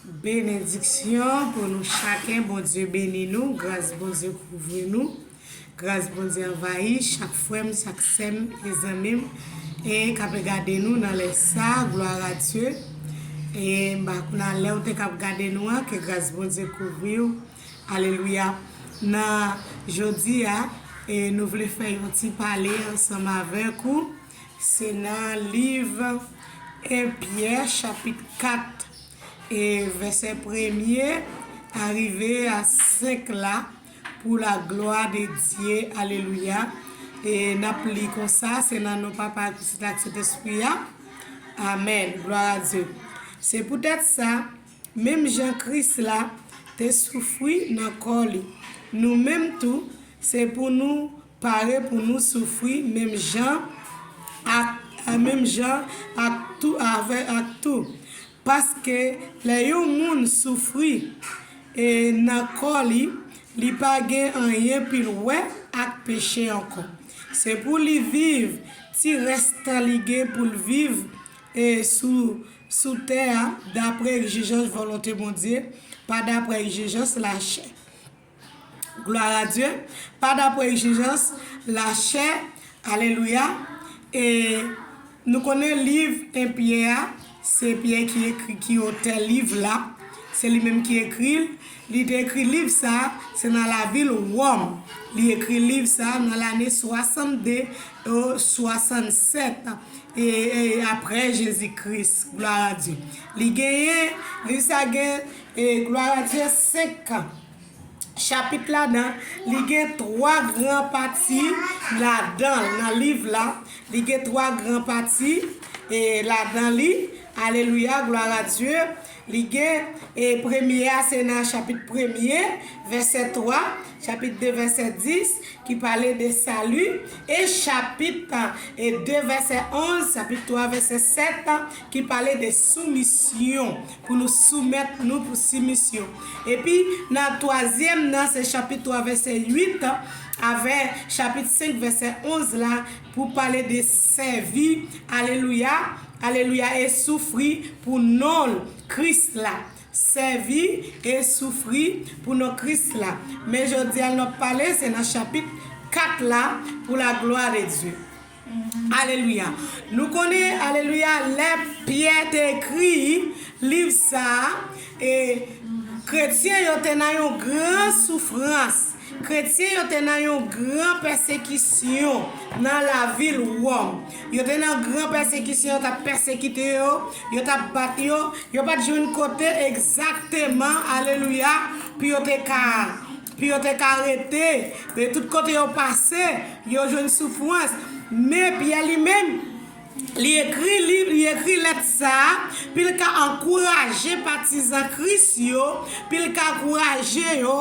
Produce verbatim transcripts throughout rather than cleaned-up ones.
Benediksyon pou nou chaken. Bondye beni nou. Gras Bondye kouvri nou. Gras Bondye anvayi chak frè m, chak sè m e zanmi m, e k ap gade nou nan lè sa. Glwa a Dye. E m pa konn a lè w te k ap gade nou an, ke gras Bondye kouvri w. Alelouya. Nan jodi a, e nou vle fè yon ti pale ansanm avèk ou. Se nan liv en Pyè, chapit kat, e vèsè premye a rive a senk la, pour la gloire de Dieu. Alelouya. E n ap li konsa, se nan non Papa, Pitit la ak Sentespri a. Amèn. Glwa a Dye. Se poutèt sa, menm jan Kris la te soufri nan kò li, nou menm tou, se pou nou pare pou nou soufri menm jan ak, menm jan ak tou, avè, ak tou. Paske lè yon moun soufri, e, nan kò li, li pa gen anyen pou l wè ak peche ankò. Se pou li viv ti rès tan li gen pou l viv, e, sou, sou tè a, dapre egzijans volonte Bondye, pa dapre egzijans lachè. Glwa a Dye. Pa dapre egzijans lachè. Alelouya. E nou konnen liv en Pyè a, se Pyè ki ekri, ki otè liv la. Se li menm ki ekri l. Li te ekri liv sa, se nan lavil Wòm. Li ekri liv sa nan lane swasannde ou swasannsèt, e, e, apre Jezi Kris. Glwa a Dye. Li genyen, liv sa gen, e, glwa a Dye, senk chapit ladan, li gen twa gran pati ladan l, nan liv la, li gen twa gran pati, e, ladan li. Alelouya, glwa a Dye. Li gen, e, premye a, se nan chapit premye, vèsè twa, chapit de, vèsè dis, ki pale de sali, e chapit, e, de, vèsè onz, chapit twa, vèsè sèt, ki pale de soumisyon, pou nou soumèt nou pou soumisyon. Epi, nan twazyèm nan, se chapit twa, vèsè uit, avè chapit senk, vèsè onz la, pou pale de sèvi, alelouya, alelouya, e soufri pou non Kris la. Sèvi e soufri pou non Kris la. Men jodi a, n ap pale, se nan chapit kat la, pour la gloire de Dieu. Alelouya. Nou konnen, alelouya, lè Pyè te ekri liv sa a, e kretyen yo te nan yon gran soufrans. Kretyen yo te nan yon gran pèsekisyon nan lavil Wòm. Yo te nan gran pèsekisyon, yo t ap pèsekite yo, yo t ap bat yo, yo pa t jwenn kote egzakteman, alelouya, pou yo te ka, pou yo te ka rete. Men tout kote yo pase, yo jwenn soufrans. Men Pyè li menm, li ekri liv, li ekri lèt sa a, pou l ka ankouraje patizan Kris yo, pou l ka ankouraje yo,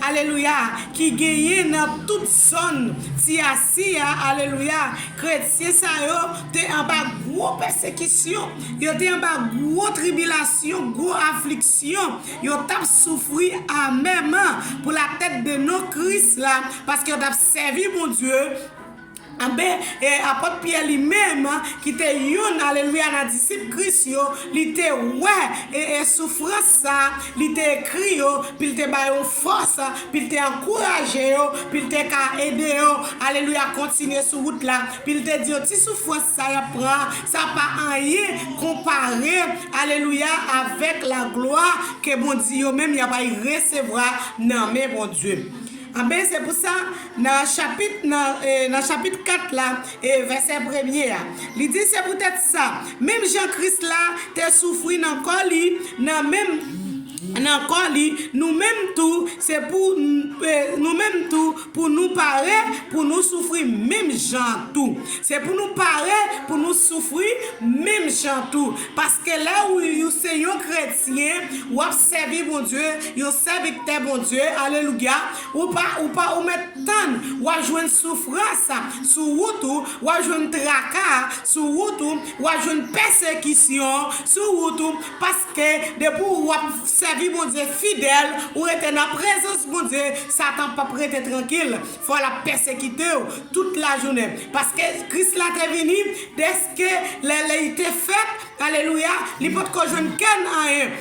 alelouya, ki genyen nan tout zòn Tiyasi a, alelouya. Kretyen sa yo te anba gwo pèsekisyon, yo te anba gwo tribilasyon, gwo afliksyon, yo t ap soufri amèman pou latèt de non Kris la, paske yo t ap sèvi Bondye. Anben, e, apot Pyè li menm, ki te youn, alelouya, nan disip Kris yo, li te wè, e, e, soufrans sa, li te ekri yo, pou l te ba yo fòs, pou l te ankouraje yo, pou l te ka ede yo, alelouya, kontinye sou wout la, pou l te di yo, ti soufrans sa y ap pran, sa pa anyen konpare, alelouya, avèk laglwa ke Bondye yo menm y ap al resevwa nan men Bondye. Anben, se pou sa, nan chapit, nan, e, nan chapit kat la, e, vèsè premye a, li di, se poutèt sa, menm jan Kris la te soufri nan kò li, nan menm, nan kò li, nou menm tou, se pou, e, nou menm tou, pou nou pare, pou nou soufri menm jan tou. Se pou nou pare, pou nou soufri menm jan tou. Paske lè ou, ou se yon kretyen, w ap sèvi Bondye, yon sèvitè Bondye, alelouya, ou pa, ou pa, ou mèt tann, w ap jwenn soufrans sou wout ou, w ap jwenn traka sou wout ou, w ap jwenn pèsekisyon sou wout ou, paske depi w ap sèvi Bondye fidèl, ou rete nan prezans Bondye, Satan p ap rete trankil, fò l ap pèsekite w tout lajounen, paske Kris la te vini, dèske lè, lè li te fèt, alelouya, li potko jwenn kenn anyen.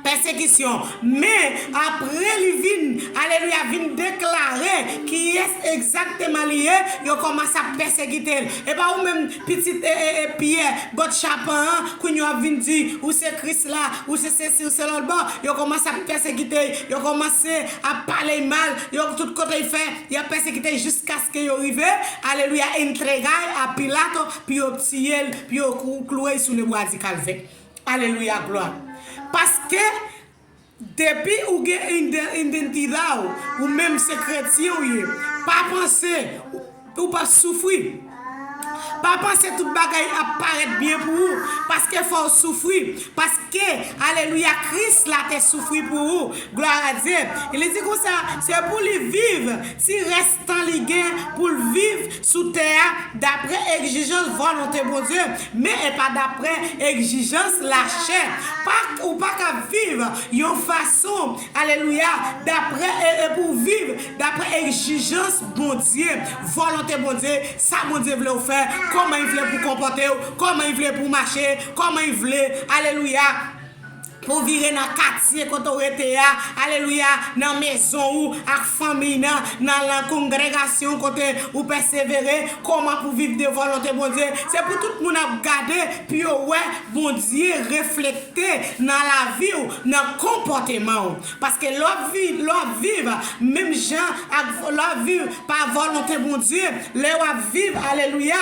pèsekisyon. Men, apre li vin, alelouya, vin deklare kiyès egzakteman li ye, yo kòmanse ap pèsekite l. E pa ou menm, pitit e, e, e Pyè, bòt chapan an, kounye a w ap vin di, ou se Kris la, ou se sesi, ou se lòtbò. Yo kòmanse ap pèsekite l, yo kòmanse ap pale l mal, yo tout kote l fè, y ap pèsekite l jiskaske yo rive, alelouya, entregay a Pilat, pou yo tiye l, pou yo kou-, klouwe l sou lebwa di Kalvè. Alelouya, glwa. Paske depi ou gen ide-, idantidad, ou menm se kretyen ou ye, pa panse ou p ap soufri. Pa panse tout bagay ap parèt byen pou ou, paske fò w soufri. Paske, alelouya, Kris la te soufri pou ou. Glwa a Dye. E li di konsa, se pou li viv ti rès tan li gen pou l viv sou tè a, dapre egzijans volonte Bondye, men e pa dapre egzijans lachè. Pa, ou pa ka viv yon fason, alelouya, dapre, e, e pou viv dapre egzijans Bondye, volonte Bondye, sa Bondye vle w fè, kòman l vle pou w konpòte w, kòman l vle pou w mache, kòman l vle, alelouya, pou w vire nan katye kote w rete a, alelouya, nan mezon ou, ak fanmi nan, nan, nan kongregasyon kote ou pèsevere, kòman pou viv de volonte Bondye. Se pou tout moun ap gade, pou yo wè Bondye reflekte nan lavi w, nan konpòteman w. Paske lè w ap vi-, lè w ap viv menm jan ak lè w ap viv pa volonte Bondye, lè w ap viv, alelouya,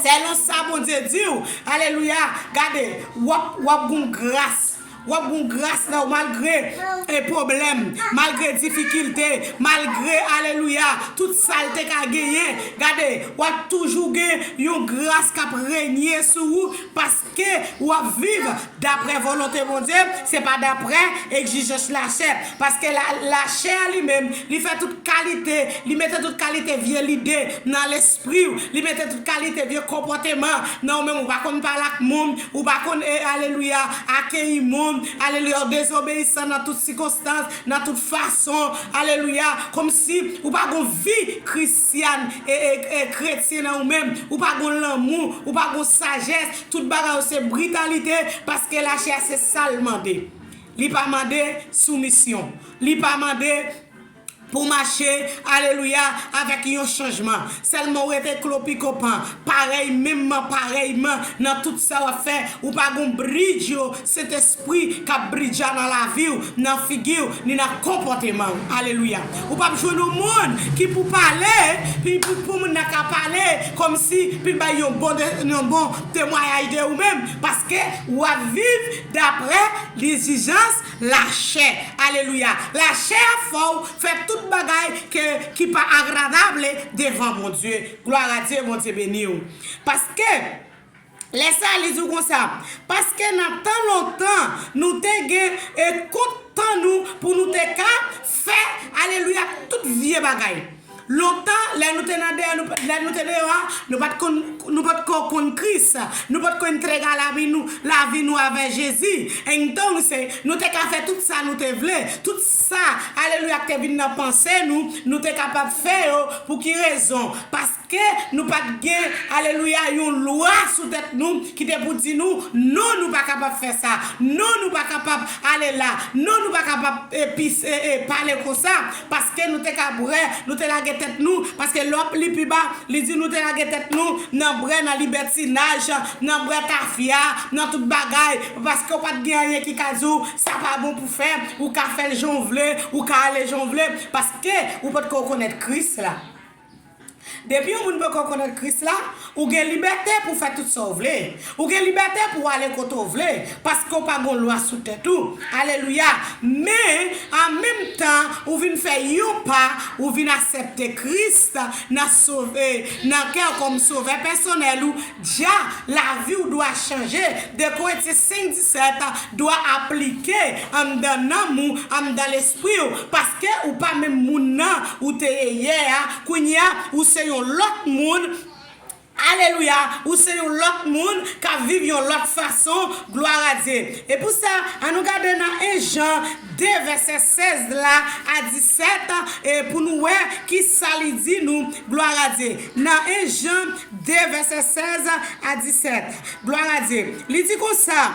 selon sa Bondye di w, alelouya, gade, w ap, w ap gen gras. W ap gen gras nan w malgre, e, pwoblèm, malgre difikilte, malgre, alelouya, tout sa l te ka genyen. Gade, w ap toujou gen yon gras k ap renye sou ou paske w ap viv dapre volonte Bondye, se pa dapre egzijans lachè. Paske la, lachè a li menm, li fè tout kalite, li mete tout kalite vye lide nan lespri w, li mete tout kalite vye konpòteman nan ou menm. Ou pa konn pale ak moun, ou pa konn, e, alelouya, akeyi moun, alelouya, ou dezobeyisan nan tout sikonstans, nan tout fason, alelouya, kòmsi ou pa gon vi kristyèn, e, e, e, kretyen nan ou menm, ou pa gon lanmou, ou pa gon sajès, tout bagay ou se britalite, paske lachè a se sa l mande. Li pa mande soumisyon. Li pa mande pou w mache, alelouya, avèk yon chanjman. Sèlman w rete klopikopan, parèy menm, parèyman nan tout sa w ap fè. Ou pa gon bridj yo, Sentespri k ap bridja nan lavi w, nan figi w, ni nan konpòteman w. Alelouya. Ou p ap jwenn yon moun ki pou pale, pi pou, pou moun nan ka pale, kòmsi, pi bay yon bon de, yon bon temwayaj de ou menm, paske w ap viv dapre lezijans lachè. Alelouya. Lachè a fè w fè tout bagay ke, ki pa agradab devan Bondye. Glwa a Dye, Bondye beni w. Paske, lè sa, li di w konsa, paske nan tan lontan, nou te gen, e, kont tan nou pou nou te ka fè, alelouya, tout vye bagay. Lontan, lè nou te nan deyò, nou, lè nou te deyò a, nou pa t konn, nou pa t ko konn Kris, nou pa t ko entega lavi nou, lavi nou avè Jezi. Entonces, nou te ka fè tout sa nou te vle, tout sa, alelouya, k te vin nan panse nou, nou te kapab fè yo. Pou ki rezon? Paske nou pa t gen, alelouya, yon lwa sou tèt nou ki te pou di nou, non, nou pa kapab fè sa, non, nou pa kapab ale la, non, nou pa kapab, e, pis-, e, e, pale konsa. Paske nou te ka bwè, nou te lage tèt nou, paske lè w ap li pi ba, li di nou te lage tèt nou nan bwè, nan libètinaj, nan bwè tafya, nan tout bagay, paske w pa t gen anyen ki ka di w sa pa bon pou fè, ou ka fè l jan w vle, ou ka ale jan w vle, paske ou potko konèt Kris la. Depi yon moun poko konèt Kris la, ou gen libète pou fè tout sa w vle. Ou gen libète pou w ale kote w vle, paske w pa gon lwa sou tèt ou. Alelouya. Men, an menm tan, ou vin fè yon pa, ou vin aksepte Kris nan sove, nan kè w kòm sovè pèsonèl ou, dja, lavi w dwa chanje. De Korentyen senk disèt dwa aplike anndan nanm ou, anndan lespri w, paske ou pa menm moun nan ou te ye yè a, kounye a, ou se yon lòt moun. Alelouya, ou se yon lòt moun k ap viv yon lòt fason, glwa a Dye. E pou sa, ann nou gade nan en Jan de vèsè sèz la a disèt, e pou nou wè ki sa li di nou, glwa a Dye. Nan en Jan de vèsè sèz a disèt, glwa a Dye. Li di konsa,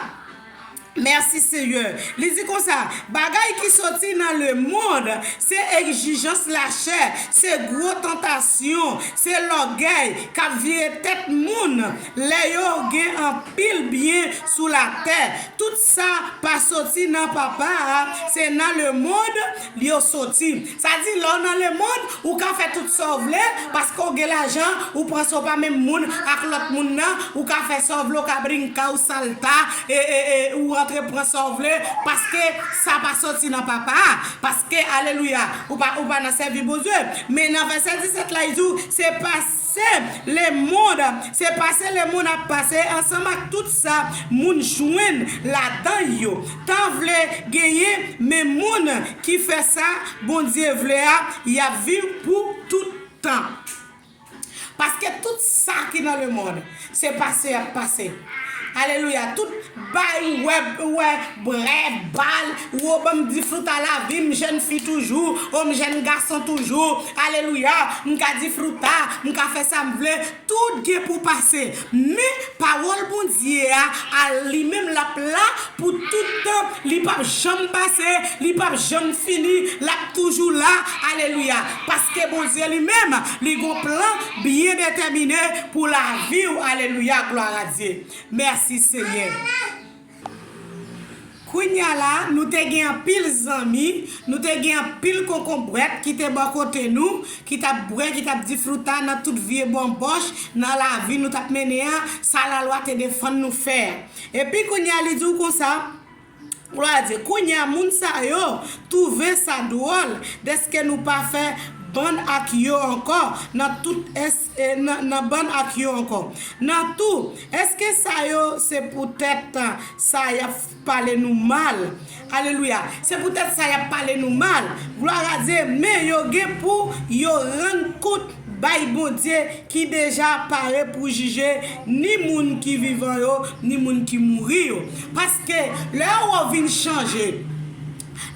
Mèsi Senyè. Li di konsa, bagay ki soti nan lemonn, se egzijans lachè, se gwo tantasyon, se lògèy k ap vire tèt moun lè yo gen anpil byen sou latè. Tout sa pa soti nan Papa a, se nan lemonn yo soti. Sa di, lè w nan lemonn, ou ka fè tout sa w vle, paske w gen lajan, ou panse w pa menm moun ak lòt moun nan, ou ka fè sa w vle, w ka brinka, ou salta, e, e, e, ou antre pran sa w vle, paske sa pa soti nan Papa a, paske, alelouya, ou pa, ou pa nan sèvi Bondye. Men nan vèsè disèt la, li di w, se pase lemonn, se pase lemonn ap pase ansanm ak tout sa moun jwenn ladan yo. Tan vle genyen, men moun ki fè sa Bondye vle a, y ap viv pou tout tan. Paske tout sa ki nan lemonn, se pase y ap pase. Alelouya. Tout bay ou wè, ou wè, brè, bal, ou ban m disfruta lavi m, jèn fi toujou, o m jèn gason toujou. Alelouya. M ka disfruta, m ka fè sa m vle. Tout gen pou pase. Men pawòl Bondye a, a li menm l ap la pou tout tan. Li p ap janm pase, li p ap janm fini, l ap toujou la. Alelouya. Paske Bondye li menm, li gon plan byen detèmine pou lavi w. Alelouya, glwa a Dye. Mèsi Senyè. Kounye a la, nou te gen anpil zanmi, nou te gen anpil konkonbwèt ki te bò kote nou, ki t ap bwè, ki t ap disfruta nan tout vye banbòch nan lavi nou t ap mennen an, sa lalwa te defann nou fè. Epi kounye a, li di w konsa, glwa a Dye, kounye a, moun sa yo twouve sa dwòl dèske nou pa fè bann ak yo ankò nan tout es-, e, nan, nan bann ak yo ankò. Nan tou, èske sa yo se poutèt, a, sa y ap pale nou mal? Alelouya. Se poutèt sa y ap pale nou mal. Glwa a Dye, men yo gen pou yo rann kont bay Bondye ki deja pare pou jije ni moun ki vivan yo, ni moun ki mouri yo. Paske lè w vin chanje,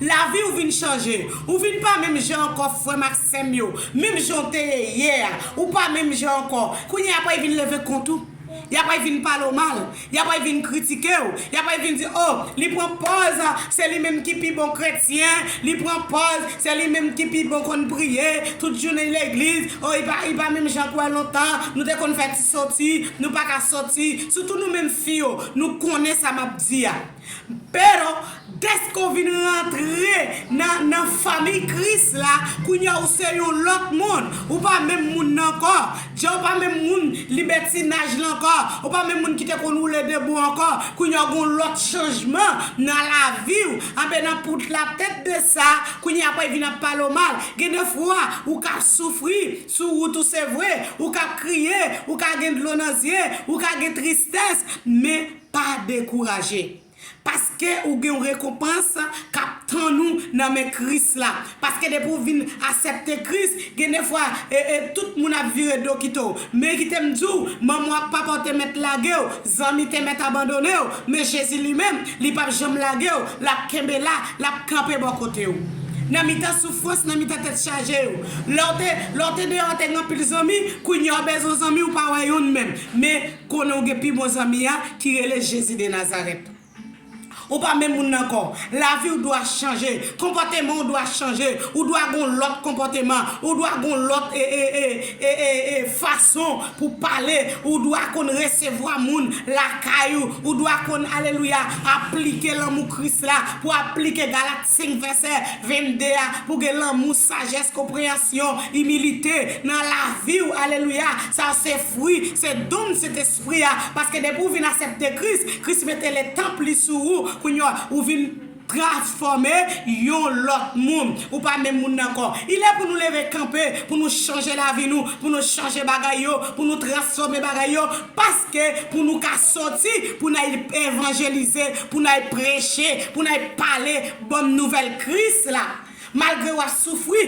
lavi w vin chanje, ou vin pa menm jan ankò, frè m ak sè m yo. Menm jan w te ye yè a, ou pa menm jan ankò. Kounye a, apre, vin leve kont ou. Y ap vin pale w mal. Y ap vin kritike w. Y ap vin di, "O, li pran pòz, se li menm ki pi bon kretyen. Li pran pòz, se li menm ki pi bon konn priye. Tout jounen legliz. O, li pa, li pa menm jan kwè lontan. Nou te konn fè ti soti. Nou pa ka soti." Sitou nou menm fi yo, nou konnen sa m ap di a. Pero, dèske w vin rantre nan, nan fanmi Kris la, kounye a ou se yon lòt moun. Ou pa menm moun nan ankò. Dja ou pa menm moun libètinaj la ankò. Ou pa menm moun ki te konn woule de bò ankò. Kounye a w gen yon lòt chanjman nan lavi w. Anben nan pout la tèt de sa, kounye a apre vin ap pale w mal. Gen de fwa, ou ka soufri sou wout ou se vre. Ou ka kriye, ou ka gen dlo nan zye, ou ka gen tristès. Men pa dekouraje. Paske ou gen yon rekonpans k ap tann ou nan men Kris la. Paske depi ou vin aksepte Kris, gen de fwa, e, e, tout moun ap vire do kite w. Men kite m di w, manman w ak papa w te mèt lage w, zanmi te mèt abandone w, men Jezi li menm, li p ap janm lage w, l ap kenbe la, l ap kanpe bò kote w. Nan mitan soufrans, nan mitan tèt chaje yo. Lè w te, lè w te deyò, w te gen anpil zanmi, kounye a w bezwen zanmi, ou pa wè youn menm. Men konnen w gen pi bon zanmi a ki rele Jezi de Nazarèt. Ou pa menm moun nan ankò. Lavi w dwe chanje. Konpòteman w dwe chanje. Ou dwe gen yon lòt konpòteman. Ou dwe gen yon lòt, e, e, e, e, e, e, fason pou pale. Ou dwe konn resevwa moun lakay ou. Ou dwe konn, alelouya, aplike lanmou Kris la. Pou aplike Galat senk vèsè vennde a. Pou gen lanmou, sajès, konpreyansyon, imilite nan lavi w. Alelouya. Sa se fwi, se don Sentespri a. Paske depi w vin aksepte Kris, Kris mete letanp li sou ou. Kounye a, ou vin transfòme yon lòt moun. Ou pa menm moun nan ankò. Ilè pou nou leve kanpe, pou nou chanje lavi nou, pou nou chanje bagay yo, pou nou transfòme bagay yo. Paske pou nou ka soti, pou n al evanjelize, pou n al preche, pou n al pale bòn nouvèl Kris la. Malgre w ap soufri,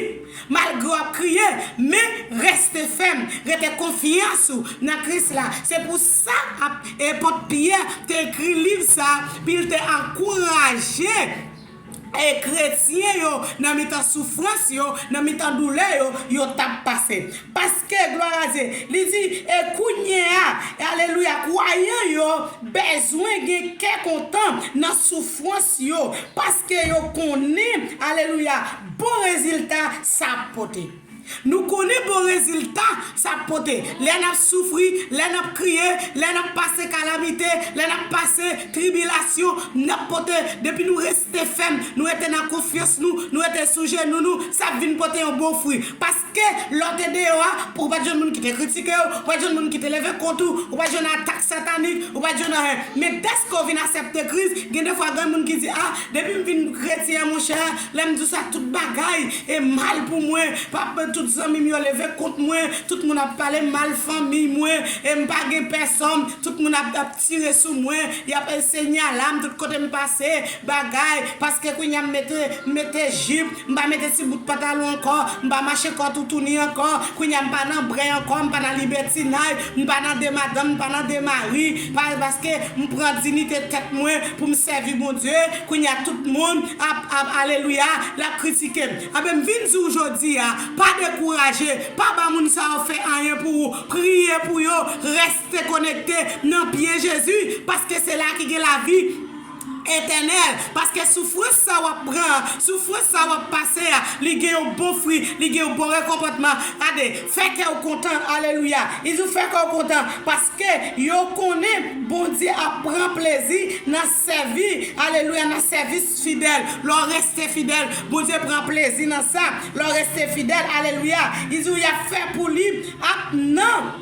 malgre w ap kriye, men reste fèm, rete konfyans ou nan Kris la. Se pou sa ap, epòt Pyè te ekri liv sa, pou l te ankouraje e kretyen yo, nan mitan soufrans yo, nan mitan doulè yo, yo t ap pase. Paske, glwa a Dye, li di, e kounye a, alelouya, kwayan yo bezwen gen kè kontan nan soufrans yo, paske yo konnen, alelouya, bon rezilta sa ap pote. Nou konnen bon rezilta sa ap pote. Lè n ap soufri, lè n ap kriye, lè n ap pase kalamite, lè n ap pase tribilasyon, n ap pote, depi nou reste fèm, nou rete nan konfyans nou, nou rete sou jenou nou, sa ap vin pote yon bon fwi. Paske lè w te deyò a, ou pa t jwenn moun ki te kritike w, ou pa t jwenn moun ki te leve kont ou, ou pa t jwenn atak satanik, ou pa t jwenn anyen. Men dèske w vin aksepte Kris, gen de fwa gen moun ki di, a, depi m vin kretyen, monchè, lè m di w sa, tout bagay e mal pou mwen. Papa, tout zanmi m yo leve kont mwen. Tout moun ap pale mal fanmi mwen. E m pa gen pèsonn. Tout moun ap, ap tire sou mwen. Y ap ensenye alam tout kote m pase. Bagay. Paske kounye a m mete, m mete jip. M pa mete ti bout pantalon ankò. M pa mache kò toutouni ankò. Kounye a m pa nan brè ankò. M pa nan libètinay. M pa nan de madanm. M pa nan de mari. Pa, paske m pran diyite tèt mwen pou m sèvi Bondye. Kounye a tout moun ap, ap, alelouya, l ap kritike m. Anben, m vin di w jodi a, pa dekouraje, pa ba moun sa yo fè anyen pou ou. Priye pou yo, reste konekte nan pye Jezi, paske se la ki gen lavi etènèl. Paske soufrans sa w ap pran, soufrans sa w ap pase a, li gen yon bon fwi, li gen yon bon rekonpansman. Gade, fè kè w kontan, alelouya. Li di w fè kè w kontan, paske yo konnen Bondye ap pran plezi nan sèvi, alelouya, nan sèvis fidèl. Lè w reste fidèl, Bondye pran plezi nan sa. Lè w reste fidèl, alelouya, li di w y ap fè pou li ap nan,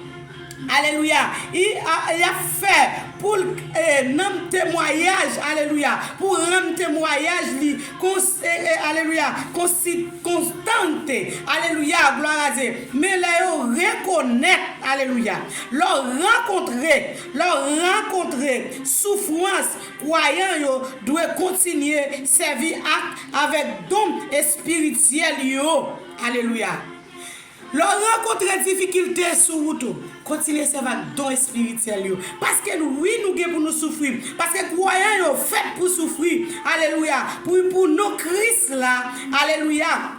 alelouya, y a- y ap fè pou l, eh, nanm temwayaj, alelouya, pou rann temwayaj li, kons- eh, eh, alelouya, konsi- konstante, alelouya, glwa a Dye. Men lè yo rekonèt, alelouya, lè w rankontre, lè w rankontre soufrans, kwayan yo dwe kontinye sèvi ak, avèk don espirityèl yo, alelouya. Lè w rankontre difikilte sou wout ou, kontinye sèvi ak don espirityèl yo. Paske wi, nou gen pou nou soufri. Paske kwayan yo fèt pou soufri. Alelouya. Pou, pou non Kris la. Alelouya.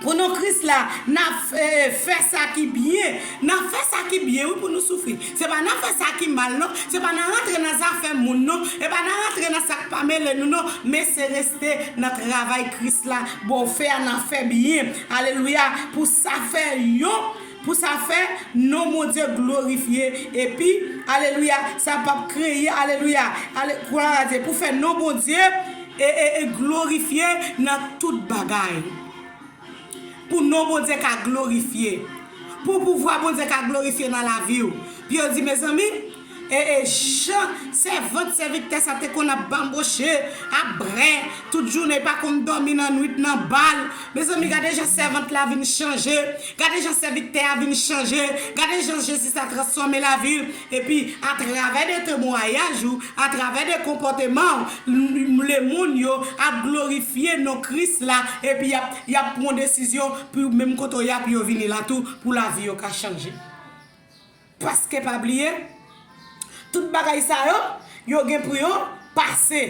Pou non Kris la, n ap fè, fè sa ki byen. N ap fè sa ki byen, wi, pou nou soufri. Se pa n ap fè sa ki mal, non. Se pa n ap rantre nan zafè moun, non. E pa n ap rantre nan sa k pa mele nou, non. Men se reste nan travay Kris la ba w fè a, n ap fè byen. Alelouya. Pou sa fè yon, pou sa fè non Bondye glorifye. Epi, alelouya, sa p ap kreye, alelouya, ale, glwa a Dye, pou fè non Bondye e, e, e glorifye nan tout bagay. Pou non Bondye ka glorifye. Pou pouvwa Bondye ka glorifye nan lavi w. Pi yo di, mezanmi, e, e, jan sèvant sèviktè sa te konn ap banboche, ap brè, tout jounen pa konn dòmi nan nwit nan bal. Mezanmi, gade jan sèvant la vin chanje. Gade jan sèviktè a vin chanje. Gade jan Jezi sa transfòme lavi l. Epi, atravè de temwayaj ou, atravè de konpòteman w, lemonn yo ap glorifye non Kris la. Epi, y ap, y ap pran desizyon pou menm kote w ye a, pou yo vini la tou, pou lavi yo ka chanje. Paske pa bliye, tout bagay sa yo, yo gen pou yo pase.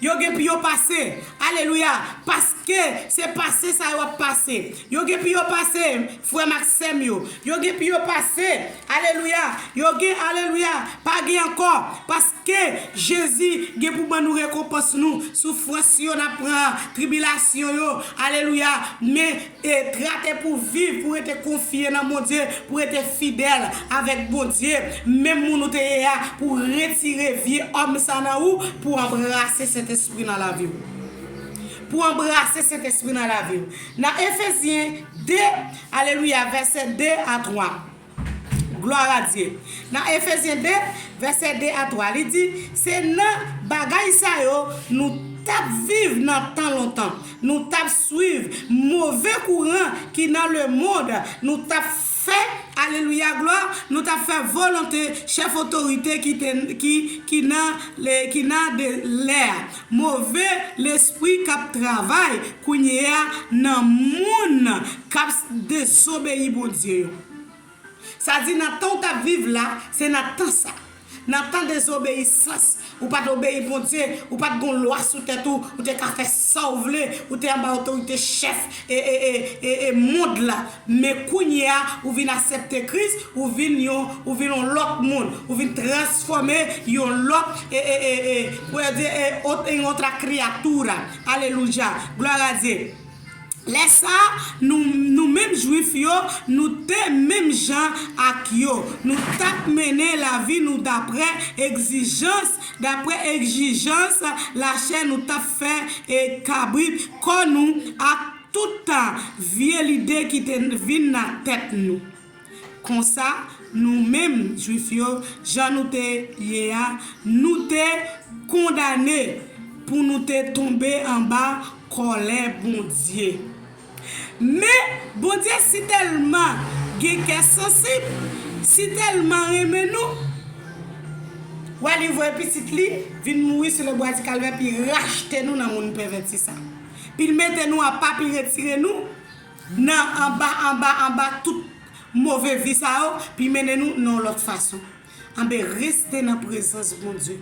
Yo gen pou yo pase. Alelouya. Paske se pase sa yo ap pase. Yo gen pou yo pase, frè m ak sè m yo. Yo gen pou yo pase. Alelouya. Yo gen, alelouya. Pa gen ankò. Paske Jezi gen pou ban nou rekonpans nou. Soufrans yo n ap pran, tribilasyon yo. Alelouya. Men e trate pou viv, pou rete konfye nan Bondye, pou rete fidèl avèk Bondye. Menm moun ou te ye a, pou retire vye òm sa nan ou, pou anbrase Sentespri nan lavi w. Pou anbrase Sentespri nan lavi w. Nan Efezyen de, alelouya, vèsè de a twa. Glwa a Dye. Nan Efezyen de, vèsè de a twa, li di, se nan bagay sa yo nou t ap viv nan tan lontan. Nou t ap swiv move kouran ki nan lemonn. Nou t ap fè, alelouya, glwa, nou t ap fè volonte chèf otorite ki te, ki, ki nan, le, ki nan de lè a. Move lespri k ap travay kounye a nan moun k ap dezobeyi Bondye yo. Sa di nan tan w t ap viv la, se nan tan sa. Nan tan dezobeyisans, Ou pa t obeyi Bondye, ou pa t gon lwa sou tèt ou, ou te ka fè sa w vle, ou te anba otorite chèf e, e, e, e, e mond la. Men kounye a, ou vin aksepte Kris, ou vin yon, ou vin yon lòt moun, ou vin transfòme yon lòt, e, e, e, e, pou yo di, e, ot-, en otra criatura. Alelouya. Glwa a Dye. Lè sa a, nou, nou menm Jwif yo, nou te menm jan ak yo. Nou t ap mennen lavi nou dapre egzijans, dapre egzijans lachè, nou t ap fè, e, kabrit kò nou ak tout vye lide ki te vin nan tèt nou. Konsa, nou menm Jwif yo, jan nou te ye a, nou te kondane pou nou te tonbe anba kòlè Bondye. Men, Bondye si tèlman gen kè sansib, si tèlman renmen nou, w a li voye pitit li vin mouri sou le bwa di Kalvè, pi rachte nou nan monn pèvèti sa. Pi l mete nou apa, pi retire nou nan anba, anba, anba tout move vi sa yo, pi mennen nou nan yon lòt fason. Anben, reste nan prezans Bondye.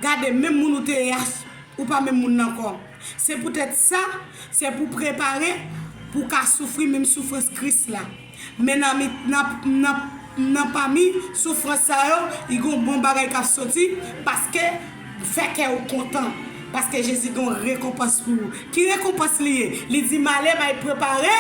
Gade, menm moun ou te ye a, ou pa menm moun nan ankò. Se poutèt sa, se pou prepare pou w ka soufri menm soufrans Kris la. Men nan mi-, nan, nan, nan pami soufrans sa yo, li gon bon bagay k ap soti, paske fè kè w kontan, paske Jezi gen yon rekonpans pou ou. Ki rekonpans li ye? Li di, m ale bay prepare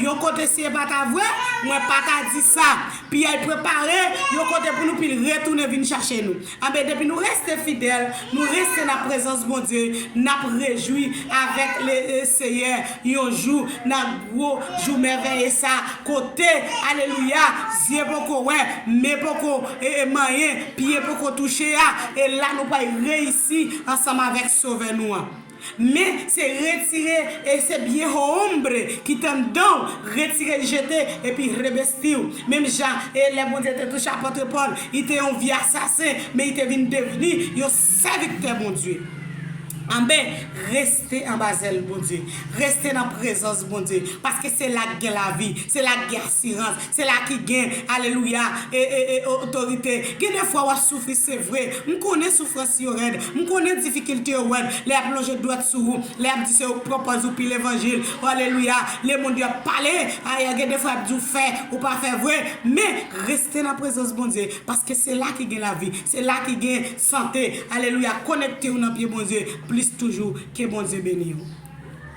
yon kote, si e pa ta vre, mwen pa ta di sa. Pi al prepare yon kote pou nou, pi l retounen vin chache nou. Anben, depi nou reste fidèl, nou reste nan prezans Bondye, n ap rejwi avèk le, le Seyè yon jou, nan gwo jou mèvèye sa, kote, alelouya, zye poko wè, men poko, e, e, manyen, pye poko touche a, e la nou pral reyisi ansanm avèk Sovè nou an. Men se retire, e se viejo hombre ki t anndan w, retire l, jete, epi revesti w. Menm jan, e lè Bondye te touche apot Pòl, li te yon vye asasen, men li te vin devni yon sèvitè Bondye. Anben, reste anba zèl Bondye. Reste nan prezans Bondye. Paske se la k gen lavi, se la k gen asirans, se la ki gen, alelouya, e, e, e, otorite. Gen de fwa w ap soufri, se vre. M konnen soufrans yo rèd. M konnen difikilte yo rèd. Lè y ap lonje dwèt sou ou, lè y ap di se ou k pran pòz ou pi levanjil. Alelouya. Lemonn yo ap pale. Ay, gen de fwa y ap di w fè, ou pa fè vre. Men, reste nan prezans Bondye. Paske se la ki gen lavi. Se la ki gen sante. Alelouya. Konekte w nan pye Bondye plis toujou. Ke Bondye beni w.